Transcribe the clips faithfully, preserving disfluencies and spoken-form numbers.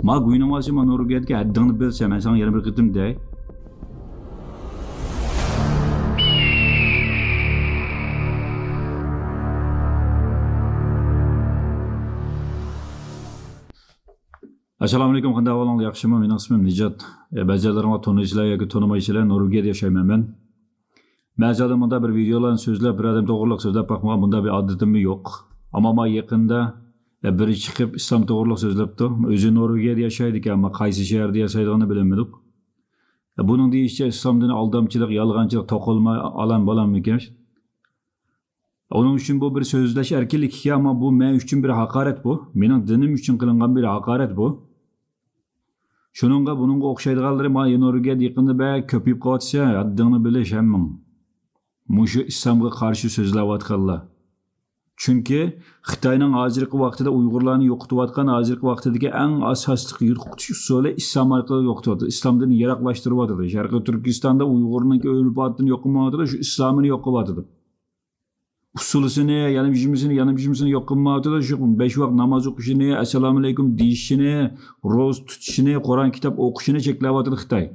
ما گۇينىڭ ۋاسى ما نورۋېگىيەدىكى ھەددىڭنى بىل سەن، مەن ساڭا يەنە بىر قېتىم دەي. ئەسسالامۇئەلەيكۇم، قانداق ئەھۋالىڭلار، ياخشىمۇ؟ مېنىڭ ئىسمىم نىجات. ئە، بەزىلىرىڭلار تونۇيسىلەر ياكى تونۇمايسىلەر، نورۋېگىيەدە ياشايمەن مەن. مەن زادى مۇنداق بىر ۋىدېئولارنى سۆزلەپ، بىر ئادەم توغرىلىق سۆزلەپ باقمىغان، بۇنداق بىر ئادىتىممۇ يوق. ئەمما ما يېقىندا، ئە، بىرى چىقىپ ئىسلام توغرىلىق سۆزلەپتۇ. ئۆزى نورۋېگىيەدە ياشايدىكەن، ئەمما قايسى شەھەردە ياشايدىغىنىنى بىلمىدۇق. ئە، بۇنىڭ دېيىشىچە ئىسلام دىنى ئالدامچىلىق، يالغانچىلىق، توقۇلما، ئالان بالانمىكەن. ئۇنىڭ ئۈچۈن بۇ بىر سۆزلەش ئەركىنلىكى، ئەمما بۇ مەن ئۈچۈن بىر ھاقارەت بۇ. مېنىڭ دىنىم ئۈچۈن قىلىنغان بىر ھاقارەت بۇ. شۇنىڭغا بۇنىڭغا ئوخشايدىغانلىرى ما نورۋېگىيەدە يېقىندا بەك كۆپىيىپ قېلىۋاتىسەن، ھەددىڭنى بىلىش ھەممىڭ. مۇشۇ ئىسلامغا قارشى سۆزلەۋاتقانلار. چۈنكى خىتاينىڭ ھازىرقى ۋاقتىدا ئۇيغۇرلارنى يوقىتىۋاتقان، ھازىرقى ۋاقتىدىكى ئەڭ ئاساسلىق يوقىتىش ئۇسۇلى ئىسلام ئارقىلىق يوقىتىۋاتىدۇ. ئىسلامدىن يىراقلاشتۇرۇۋاتىدۇ. شەرقىي تۈركىستاندا ئۇيغۇرنىڭكى ئۆلۈپ ئاتىدىن يوق قىلمايۋاتىدۇ، شۇ ئىسلامىنى يوق قىلىۋاتىدۇ. ئۇسسۇلىسىنى، يەنە بىژىمىسىنى، يەنە بىژىمىسىنى يوق قىلمايۋاتىدۇ. شۇ بەش ۋاق ناماز ئوقۇشىنى، ئەسسالامۇئەلەيكۇم دېيىشىنى، روزا تۇتۇشىنى، قۇرئان كىتاب ئوقۇشىنى چەكلەۋاتىدۇ خىتاي.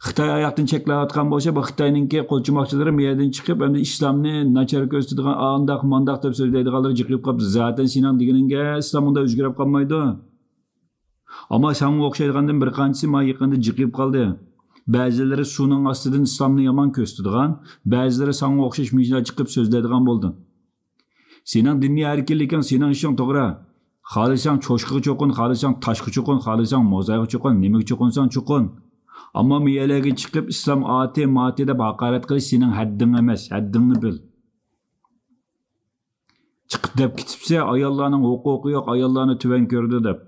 خىتاي ئاياقتىن چەكلەۋاتقان بولسا، بۇ خىتاينىڭكى قولچىماقچىلىرى مۇ يەردىن چىقىپ، ئەمدى ئىسلامنى ناچار كۆرسىتىدىغان، ئانداق مانداق دەپ سۆزلەيدىغانلىرى جىقىپ قاپتۇ. زاتەن سېنىڭ دېگىنىڭگە ئىسلام ئۇنداق ئۆزگىرىپ قالمايدۇ. ئەمما ساڭا ئوخشايدىغاندىن بىر قانچىسى ما يېقىندا جىقىپ قالدى. بەزىلىرى سۇنىڭ ئاستىدىن ئىسلامنى يامان كۆرسىتىدىغان، بەزىلىرى ساڭا ئوخشاش مۇشۇنداق جىقىپ سۆزلەيدىغان بولدى. سېنىڭ دىنىي ئەركىنلىكىڭ، سېنىڭ ئىشىڭ توغرا. خالىساڭ چوشقىغا چوقۇن، خالىساڭ تاشقا چوقۇن، خالىساڭ موزايغا چوقۇن، نېمىگە چوقۇنساڭ چوقۇن. ئەمما مۇ يەرلەرگە چىقىپ ئىسلام ئاتى ماتى دەپ ھاقارەت قىلىش سېنىڭ ھەددىڭ ئەمەس، ھەددىڭنى بىل. چىقىپ دەپ كېتىپسە، ئاياللارنىڭ ھوقۇقى يوق، ئاياللارنى تۆۋەن كۆرىدۇ دەپ.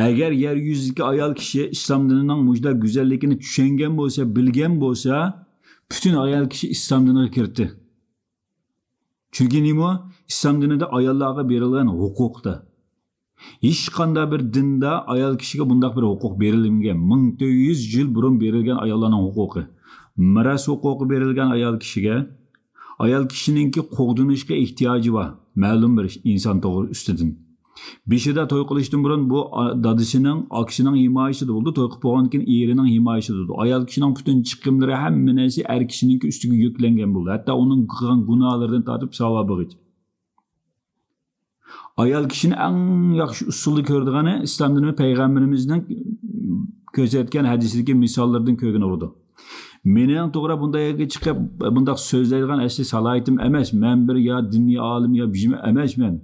ئەگەر يەر يۈزىدىكى ئايال كىشى ئىسلام دىنىنىڭ مۇشۇنداق گۈزەللىكىنى چۈشەنگەن بولسا، بىلگەن بولسا، پۈتۈن ئايال كىشى ئىسلام دىنىغا كىردى. چۈنكى نېمە؟ ئىسلام دىنىدا ئاياللارغا بېرىلگەن ھوقۇقتا. ھېچقانداق بىر دىندا ئايال كىشىگە بۇنداق بىر ھوقۇق بېرىلمىگەن. مىڭ تۆت يۈز يىل بۇرۇن بېرىلگەن ئاياللارنىڭ ھوقۇقى. مىراس ھوقۇقى بېرىلگەن ئايال كىشىگە. ئايال كىشىنىڭكى قوغدىنىشقا ئېھتىياجى بار. مەلۇم بىر ئىنسان توغرا ئۈستىدىن. بېشىدا توي قىلىشتىن بۇرۇن بۇ ئا-، دادىسىنىڭ، ئاكىسىنىڭ ھىمايىسىدە بولىدۇ، توي قىلىپ بولغاندىن كېيىن ئېرىنىڭ ھىمايىسىدە بولىدۇ. ئايال كىشىنىڭ پۈتۈن چىقىملىرى، ھەممە نەرسە ئەر كىشىنىڭكى ئۈستىگە يۈكلەنگەن بولىدۇ. ھەتتا ئۇنىڭ قىلغان گۇناھلىرىدىن تارتىپ ساۋابىغىچە. ئايال كىشىنى ئەڭ ياخشى ئۇسۇلدا كۆرىدىغىنى ئىسلام دىنى پەيغەمبىرىمىزنىڭ كۆرسەتكەن ھەدىسىدىكى مىساللىرىدىن كۆرگىلى بولىدۇ. مېنىڭ توغرا بۇنداق يەرگە چىقىپ، بۇنداق سۆزلەيدىغان ئەسلى سالاھىيىتىم ئەمەس. مەن بىر يا دىنىي ئالىم، يا بىژىم ئەمەسمەن.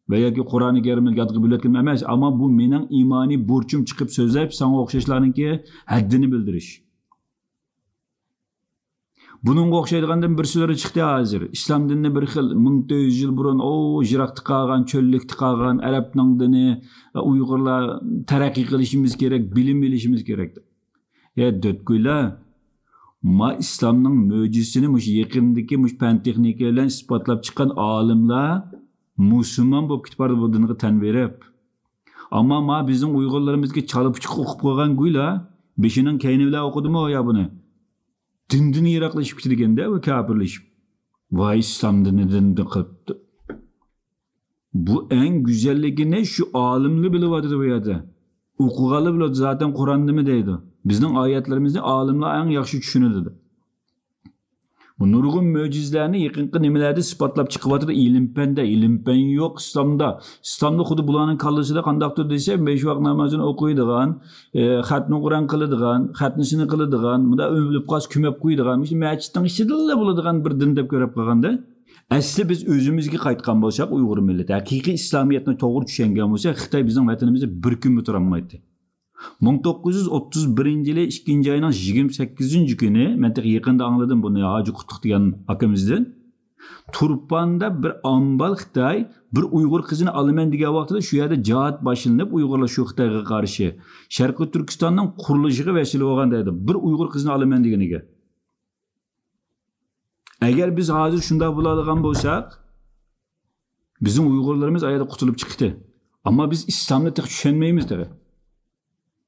ۋە ياكى قۇرئانى كەرىمنى يادقا بىلىۋەتكىنىم ئەمەس. ئەمما بۇ مېنىڭ ئىمانىي بۇرچۇم چىقىپ سۆزلەپ، ساڭا ئوخشاشلارنىڭكى ھەددىنى بىلدۈرۈش. بۇنىڭغا ئوخشايدىغاندىن بىرسىلىرى چىقتى ھازىر. ئىسلام دىنىنى بىر خىل مىڭ تۆت يۈز يىل بۇرۇن، ئو، يىراقتا قالغان، چۆللۈكتە قالغان ئەرەبنىڭ دىنى، ئۇيغۇرلار تەرەققىي قىلىشىمىز كېرەك، بىلىم ئېلىشىمىز كېرەك دەپ. يا دۆتكۈيلەر، ما ئىسلامنىڭ مۆجىزىسىنى مۇشۇ يېقىندىكى مۇشۇ پەن تېخنىكا بىلەن ئىسپاتلاپ چىققان ئالىملار مۇسۇلمان بولۇپ كېتىپ بارىدۇ بۇ دىنغا تەن بېرىپ. ئەمما ما بىزنىڭ ئۇيغۇرلىرىمىزگە چالا پۇچۇق ئوقۇپ قويغان گۇيلا، بېشىنىڭ كەينى بىلەن ئوقۇدىمۇ يا بۇنى؟ دىندىن يىراقلىشىپ كېتىدىكەندە بۇ كاپىرلىشىپ. ۋاي ئىسلام دىنىدىن قىلىپتۇ. بۇ ئەڭ گۈزەللىكىنى شۇ ئالىملا بىلىۋاتىدۇ بۇ يەردە. ئوقۇغانلا بىلىدۇ، زاتەن قۇرئان نېمە دەيدۇ. بىزنىڭ ئايەتلىرىمىزنى ئالىملار ئەڭ ياخشى چۈشىنىدۇ. بۇ نۇرغۇن مۆجىزىلەرنى يېقىنقى نېمىلەردە ئىسپاتلاپ چىقىۋاتىدۇ. ئىلىم پەندە، ئىلىم پەن يوق ئىسلامدا. ئىسلامدا خۇددى بۇلارنىڭ كاللىسىدا قانداقتۇر دېسە، بەش ۋاق نامازىنى ئوقۇيدىغان، ئە، خەتمە قۇرئان قىلىدىغان، خەتنىسىنى قىلىدىغان، مۇنداق ئۆلۈپ قالسا كۆمۈپ قويىدىغان، مۇشۇ مەچىتنىڭ ئىچىدىلا بولىدىغان بىر دىن دەپ كۆرۈپ قالغاندا، ئەسلى بىز ئۆزىمىزگە قايتقان بولساق، ئۇيغۇر مىللىتى ھەقىقىي ئىسلامىيەتنى توغرا چۈشەنگەن بولسا، خىتاي بىزنىڭ ۋەتىنىمىزدە بىر كۈنمۇ تۇرالمايتتى. مىڭ توققۇز يۈز ئوتتۇز بىرىنچى يىلى ئىككىنچى ئاينىڭ يىگىرمە سەككىزىنچى كۈنى، مەن تېخى يېقىندا ئاڭلىدىم بۇنى ھاجى قۇتلۇق دېگەن ئاكىمىزدىن. تۇرپاندا بىر ئامبال خىتاي بىر ئۇيغۇر قىزىنى ئالىمەن دېگەن ۋاقتىدا شۇ يەردە جىھاد باشلىنىپ، ئۇيغۇرلار شۇ خىتايغا قارشى شەرقىي تۈركىستاننىڭ قۇرۇلۇشىغا ۋەسىلە بولغان دەيدۇ. بىر ئۇيغۇر قىزىنى ئالىمەن دېگىنىگە. ئەگەر بىز ھازىر شۇنداق بولالىغان بولساق، بىزنىڭ ئۇيغۇرلىرىمىز ئايەردە قۇتۇلۇپ چىقتى. ئەمما بىز ئىسلامنى تېخى چۈشەنمەيمىز تېخى.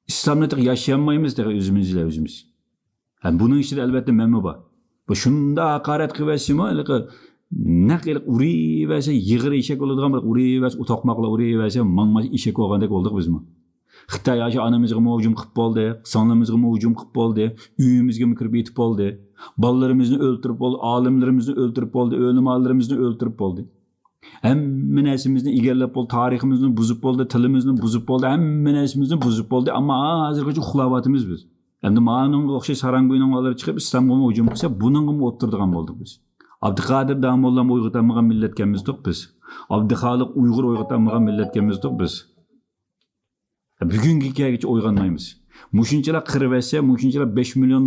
ئىسلامنى تېخى ياشىيالمايمىز تېخى ئۆزىمىز بىلەن ئۆزىمىز. ھە، بۇنىڭ ئىچىدە ئەلۋەتتە مەنمۇ بار. بۇ شۇنداق ھاقارەت قىلىۋەتسىمۇ، ھېلىقى، نەق ئېلىپ ئۇرۇۋەرسە، يىغىر ئېشەك بولىدىغان بىر ئۇرۇۋەرسە، ئۇ توقماقلا ئۇرۇۋەرسە، ماڭماس ئېشەك بولغاندەك بولدۇق بىزمۇ. خىتاي ئاشۇ ئانىمىزغىمۇ ھۇجۇم قىلىپ بولدى، قىساڭلىرىمىزغىمۇ ھۇجۇم قىلىپ بولدى، ئۆيىمىزگىمۇ كىرىپ يېتىپ بولدى. بالىلىرىمىزنى ئۆلتۈرۈپ بولدى، ئالىملىرىمىزنى ئۆلتۈرۈپ بولدى، ئۆلىمالىرىمىزنى ئۆلتۈرۈپ بولدى. ھەممە نەرسىمىزنى ئىگىلەپ بولدى، تارىخىمىزنى بۇزۇپ بولدى، تىلىمىزنى بۇزۇپ بولدى، ھەممە نەرسىمىزنى بۇزۇپ بولدى. ئەمما ھازىرغىچە ئۇخلاۋاتىمىز بىز. ئەمدى مانىڭغا ئوخشاش ساراڭگۈينىڭ بالىلىرى چىقىپ ئىسلامغىمۇ ھۇجۇم قىلسا، بۇنىڭغىمۇ ئولتۇرىدىغان بولدۇق بىز. ئابدۇقادىر داموللام ئويغىتالمىغان مىللەتكەنمىزدۇق بىز. ئابدۇخالىق ئۇيغۇر ئويغىتالمىغان مىللەتكەنمىزدۇق بىز. بۈگۈنگىچە ئويغانمايمىز. مۇشۇنچىلا قىرىۋەتسە، مۇشۇنچىلا بەش مىليون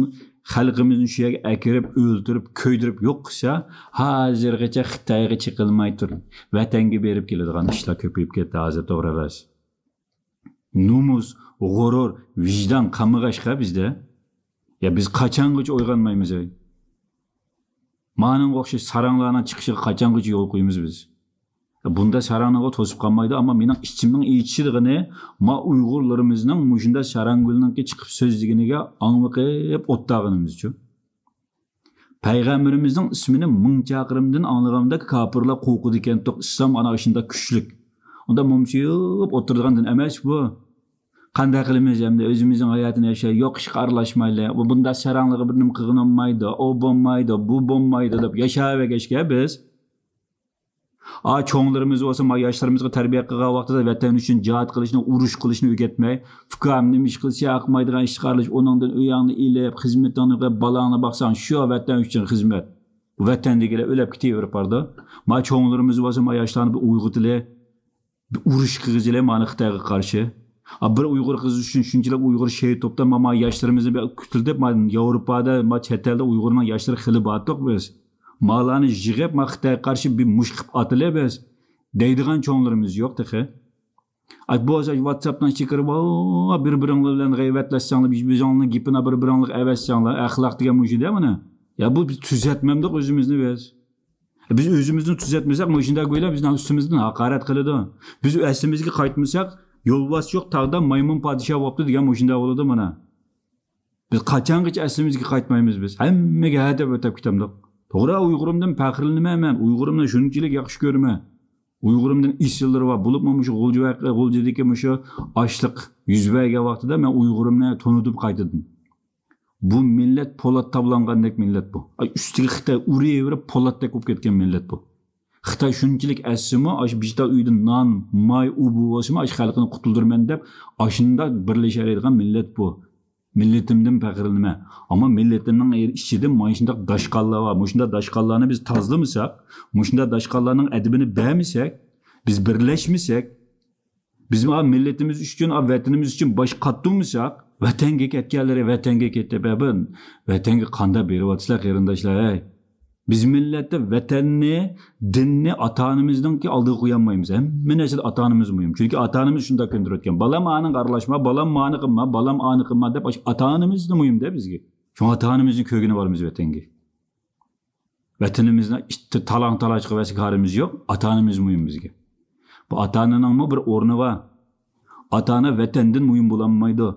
خەلقىمىزنى شۇ يەرگە ئەكىرىپ، ئۆلتۈرۈپ، كۆيدۈرۈپ يوق قىلسا، ھازىرغىچە خىتايغا چېقىلماي تۇرۇپ، ۋەتەنگە بېرىپ كېلىدىغان ئىشلار كۆپىيىپ كەتتى ھازىر، توغرا ئەمەس؟ نومۇس، غۇرۇر، ۋىجدان قالمىغاچقا بىزدە. يا بىز قاچانغىچە ئويغانمايمىز ئەي؟ مانىڭغا ئوخشاش ساراڭلارنىڭ چىقىشىغا قاچانغىچە يول قويىمىز بىز؟ بۇندا ساراڭنىڭغا توسۇپ قالمايدۇ، ئەمما مېنىڭ ئىچىمنىڭ ئېچىشىدىغىنى، ما ئۇيغۇرلىرىمىزنىڭ مۇشۇندا ساراڭگۈلنىڭكى چىقىپ سۆزلىگىنىگە ئاڭلىقىپ ئوتتاغىنىمىزچۇ. پەيغەمبىرىمىزنىڭ ئىسمىنى مىڭ چاقىرىمدىن ئاڭلىغاندا كاپىرلار قورقىدىكەنتۇق، ئىسلام ئانا ئىشىندا كۈچلۈك. ئۇندا مۇمسىيىپ ئولتۇرىدىغاندىن ئەمەس بۇ. قانداق قىلىمىز ئەمدى؟ ئۆزىمىزنىڭ ھاياتىنى ياشاي، يوق ئىشقا ئارىلاشمايلى. بۇ بۇنداق ساراڭلارغا بىر نېمە قىلغىنى بولمايدۇ، ئۇ بولمايدۇ، بۇ بولمايدۇ دەپ ياشاۋەرگەچكە بىز. ئا، چوڭلىرىمىز بولسا، ما ياشلىرىمىزغا تەربىيە قىلغان ۋاقتىدا ۋەتەن ئۈچۈن جىھاد قىلىشنى، ئۇرۇش قىلىشنى ئۆگەتمەي، ئۇكام نېمە ئىش قىلسا ياقمايدىغان ئىشقا ئارىلىشىپ، ئۇنىڭدىن ئۆيۈڭنى ئېلىپ، خىزمىتىڭنى قىلىپ، بالاڭنى باقساڭ، شۇ ۋەتەن ئۈچۈن خىزمەت. ۋەتەن دېگىلى ئۆلۈپ كېتىۋېرىپ بارىدۇ. ما چوڭلىرىمىز بولسا، ما ياشلارنى بىر ئويغىتىلى، بىر ئۇرۇش قىلغۇزىلى مانا خىتايغا قارشى. ئا، بىر ئۇيغۇر قىز ئۈچۈن شۇنچىلىك ئۇيغۇر شېھىت توپتا، ما، ما ياشلىرىمىزنى بىر كۈتۈلدۈپ، ما ياۋروپادا، ما چەت ئەلدە ئۇيغۇرنىڭ ياشلىرى خېلى بارتۇق بىز. مالارنى يىغىپ، ما خىتايغا قارشى بىر مۇش قىلىپ ئاتىلى بىز دەيدىغان چوڭلىرىمىز يوق تېخى. ئاي بولسا ۋاتساپنىڭ ئىچىگە كىرىپ، ۋا، بىر بىرىڭلار بىلەن غەيۋەتلەشسەڭلار، بىر بىرىڭلارنىڭ گېپىنى بىر بىرىڭلار ئەۋەتسەڭلار، ئەخلاق دېگەن مۇشۇ دە مانا. يا بۇ بىز تۈزەتمەمدۇق ئۆزىمىزنى بىز. بىز ئۆزىمىزنى تۈزەتمىسەك، مۇشۇنداق گۇيلار بىزنىڭ ئۈستىمىزدىن ھاقارەت قىلىدۇ. بىز ئەسلىمىزگە قايتمىساق، يولۋاس يوق تاغدا مايمۇن پادىشاھ بوپتۇ دېگەن مۇشۇنداق بولىدۇ مانا. بىز قاچانغىچە ئەسلىمىزگە قايتمايمىز بىز؟ ھەممىگە ھە دەپ ئۆتۈپ كېتەمدۇق. توغرا، ئۇيغۇرۇمدىن پەخىرلىنىمەن مەن، ئۇيغۇرۇمنى شۇنچىلىك ياخشى كۆرىمەن. ئۇيغۇرۇمدىن ئېسىللىرى بار. بولۇپمۇ مۇشۇ غۇلجا ۋەق-، غۇلجىدىكى مۇشۇ ئاشلىق يۈز بەرگەن ۋاقتىدا مەن ئۇيغۇرۇمنى تونۇدۇم قايتىدىن. بۇ مىللەت پولات تاۋلانغاندەك مىللەت بۇ. ئاي، ئۈستىگە خىتاي ئۇرۇۋېرىپ پولاتتەك بولۇپ كەتكەن مىللەت بۇ. خىتاي شۇنچىلىك ئەتسىمۇ، ئاشۇ بىر تال ئۆيدە نان، ماي، ئۇ بۇ بولسىمۇ، ئاشۇ خەلقىنى قۇتۇلدۇرىمەن دەپ، ئاشۇنداق بىرلىشەلەيدىغان مىللەت بۇ. مىللىتىمدىن پەخىرلىنىمەن. ئەمما مىللىتىمنىڭ ئىچىدە مانا شۇنداق داشقاللار بار. مۇشۇنداق داشقاللارنى بىز تازىلىمىساق، مۇشۇنداق داشقاللارنىڭ ئەدىپىنى بەرمىسەك، بىز بىرلەشمىسەك، بىز مۇ-، مىللىتىمىز ئۈچۈن، مىللىتىمىز ئۈچۈن باش قاتۇرمىساق، ۋەتەنگە كەتكەنلىرى ۋەتەنگە كەتتى. بەبىن، ۋەتەنگە قانداق بېرىۋاتىسىلەر، قېرىنداشلار، ھەي؟ بىز مىللەتتە ۋەتەننى، دىننى ئاتا-ئانىمىزنىڭكى ئالدىغا قويالمايمىز. ھەممە نەرسىدە ئاتا-ئانىمىز مۇھىم. چۈنكى ئاتا-ئانىمىز شۇنداق كۆندۈرۈۋەتكەن. بالام ئانىڭغا ئارىلاشما، بالام مانى قىلما، بالام ئانى قىلما دەپ، ئاشۇ ئاتا-ئانىمىزلا مۇھىم-دە بىزگە. شۇڭا ئاتا-ئانىمىزنى كۆرگىلى بارىمىز ۋەتەنگە. ۋەتىنىمىزنى ئىت-، تالاڭ-تالاش قىلىۋەتسە كارىمىز يوق، ئاتا-ئانىمىز مۇھىم بىزگە. بۇ ئاتا-ئانىنىڭمۇ بىر ئورنى بار. ئاتا-ئانا ۋەتەندىن مۇھىم بولالمايدۇ.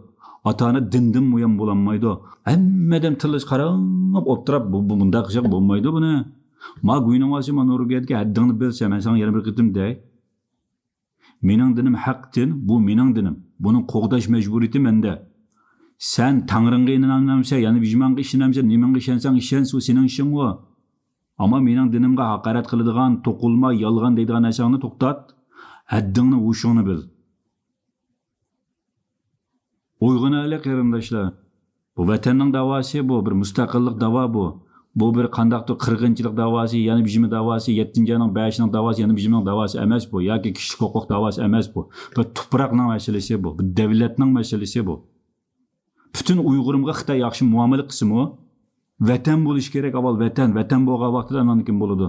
ئاتا-ئانا دىندىن مۇھىم بولالمايدۇ. ھەممە ئادەم تىللىسى قاراپ ئولتۇرۇپ، بۇ، بۇ مۇنداق قىلساق بولمايدۇ بۇنى. ما گۇينىڭ ۋاسى، ما نورۋېگىيەدىكى ھەددىڭنى بىل سەن، مەن ساڭا يەنە بىر قېتىم دەي. مېنىڭ دىنىم ھەق دىن، بۇ مېنىڭ دىنىم. بۇنى قوغداش مەجبۇرىيىتى مەندە. سەن تەڭرىڭگە ئىنانامسەن، يەنە بىجمانغا ئىشىنەمسەن، نېمەڭگە ئىشەنسەڭ ئىشەن، ئۇ سېنىڭ ئىشىڭغۇ. ئەمما مېنىڭ دىنىمغا ھاقارەت قىلىدىغان، توقۇلما، يالغان دەيدىغان نەرسەڭنى توختات. ھەددىڭنى، ھوشۇڭنى بىل. ئويغىنايلى، قېرىنداشلار. بۇ ۋەتەننىڭ داۋاسى بۇ، بىر مۇستەقىللىق داۋا بۇ. بۇ بىر قانداقتۇر قىرغىنچىلىق داۋاسى، يەنە بىجىمى داۋاسى، يەتتىنچى ئاينىڭ بەشىنىڭ داۋاسى، يەنە بىجىمىنىڭ داۋاسى ئەمەس بۇ. ياكى كىشىلىك ھوقۇق داۋاسى ئەمەس بۇ. بىر تۇپراقنىڭ مەسىلىسى بۇ، بىر دەۋلەتنىڭ مەسىلىسى بۇ. پۈتۈن ئۇيغۇرۇمغا خىتاي ياخشى مۇئامىلە قىلسىمۇ، ۋەتەن بولۇشى كېرەك ئاۋۋال، ۋەتەن، ۋەتەن بولغان ۋاقتىدا ئاندىن كېيىن بولىدۇ.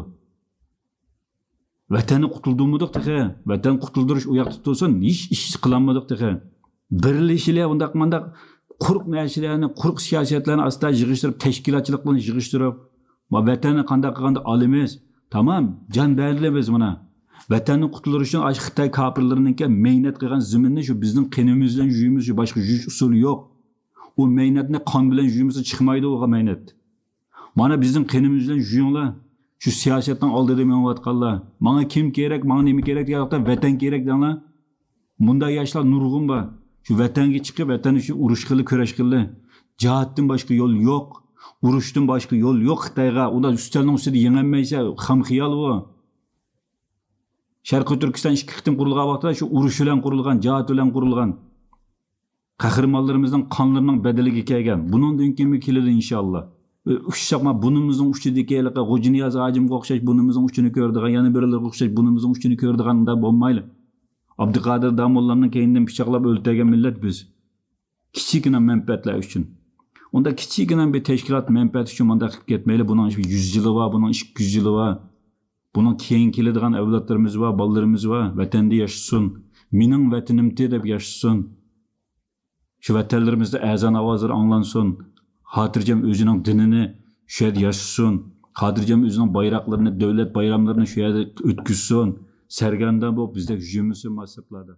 ۋەتەننى قۇتۇلدۇرمىدۇق تېخى. ۋەتەن قۇتۇلدۇرۇش ئۇ ياقتا تۇرسۇن، ھېچ ئىش قىلالمىدۇق تېخى. بىرلىشىلى، ئۇنداق مۇنداق قۇرۇق نەرسىلەرنى، قۇرۇق سىياسەتلەرنى ئاستا يىغىشتۇرۇپ، تەشكىلاتچىلىقلارنى يىغىشتۇرۇپ، ما ۋەتەننى قانداق قىلغاندا ئالىمىز. تامام، جان بەرلى بىز مانا. ۋەتەننى قۇتۇلدۇرۇش ئۈچۈن ئاشۇ خىتاي كاپىرلىرىنىڭكى مەينەت قىلغان زېمىننى شۇ بىزنىڭ قېنىمىز بىلەن يۇيىمىز، شۇ باشقا يۇيۇش ئۇسۇلى يوق. ئۇ مەينەتنى قان بىلەن يۇيمىسا چىقمايدۇ ئۇ مەينەت. مانا بىزنىڭ قېنىمىز بىلەن يۇيۇڭلار. شۇ سىياسەتنىڭ ئالدىدا مېڭىۋاتقانلار، ماڭا كىم كېرەك، ماڭا نېمە كېرەك دېگەن ۋاقىتتا، ۋەتەن كېرەك دەڭلار. مۇنداق ياشلار نۇرغۇن بار. شۇ ۋەتەنگە چىقىپ، ۋەتەن ئۈچۈن ئۇرۇش قىلى، كۈرەش قىلى. جىھادتىن باشقا يول يوق. ئۇرۇشتىن باشقا يول يوق خىتايغا. ئۇدا ئۈستەلنىڭ ئۈستىدە يېڭەلمەيسە، خام خىيال ئۇ. شەرقىي تۈركىستان ئىككى قېتىم قۇرۇلغان ۋاقىتتا شۇ ئۇرۇش بىلەن قۇرۇلغان، جىھاد بىلەن قۇرۇلغان. قەھرىمانلىرىمىزنىڭ قانلىرىنىڭ بەدىلىگە كەلگەن. بۇنىڭدىن كېيىنمۇ كېلىدۇ، ئىنشاللا. ئۇ ئۇششاق، ما بۇنىمىزنىڭ ئۇچىدىكى ھېلىقى غوجىنىياز ھاجىمغا ئوخشاش بۇنىمىزنىڭ ئۇچىنى كۆرىدىغان، يەنە بىرلىرىگە ئوخشاش بۇنىمىزنىڭ ئۇچىنى كۆرىدىغان، ئۇنداق بولمايلى. ئابدۇقادىر داموللامنىڭ كەينىدىن پىچاقلاپ ئۆلتۈرگەن مىللەت بىز. كىچىككىنە مەنپەئەتلەر ئۈچۈن. ئۇنداق كىچىككىنە بىر تەشكىلات مەنپەئەتى ئۈچۈن مۇنداق قىلىپ كەتمەيلى. بۇنىڭ يۈز يىلى بار، بۇنىڭ ئىككى يۈز يىلى بار. بۇنىڭ كېيىن كېلىدىغان ئەۋلادلىرىمىز بار، بالىلىرىمىز بار. ۋەتەندە ياشىسۇن. مېنىڭ ۋەتىنىمتى دەپ ياشىسۇن. شۇ ۋەتەنلىرىمىزدە ئەزان ئاۋازلىرى ئاڭلانسۇن. خاتىرجەم ئۆزىنىڭ دىنىنى شۇ يەردە ياشىسۇن. خاتىرجەم ئۆزىنىڭ بايراقلىرىنى، دۆلەت بايراملىرىنى شۇ يەردە ئۆتكۈزسۇن. سەرگەردان بولۇپ بىزدەك يۈرمىسۇن ماسىپلاردا.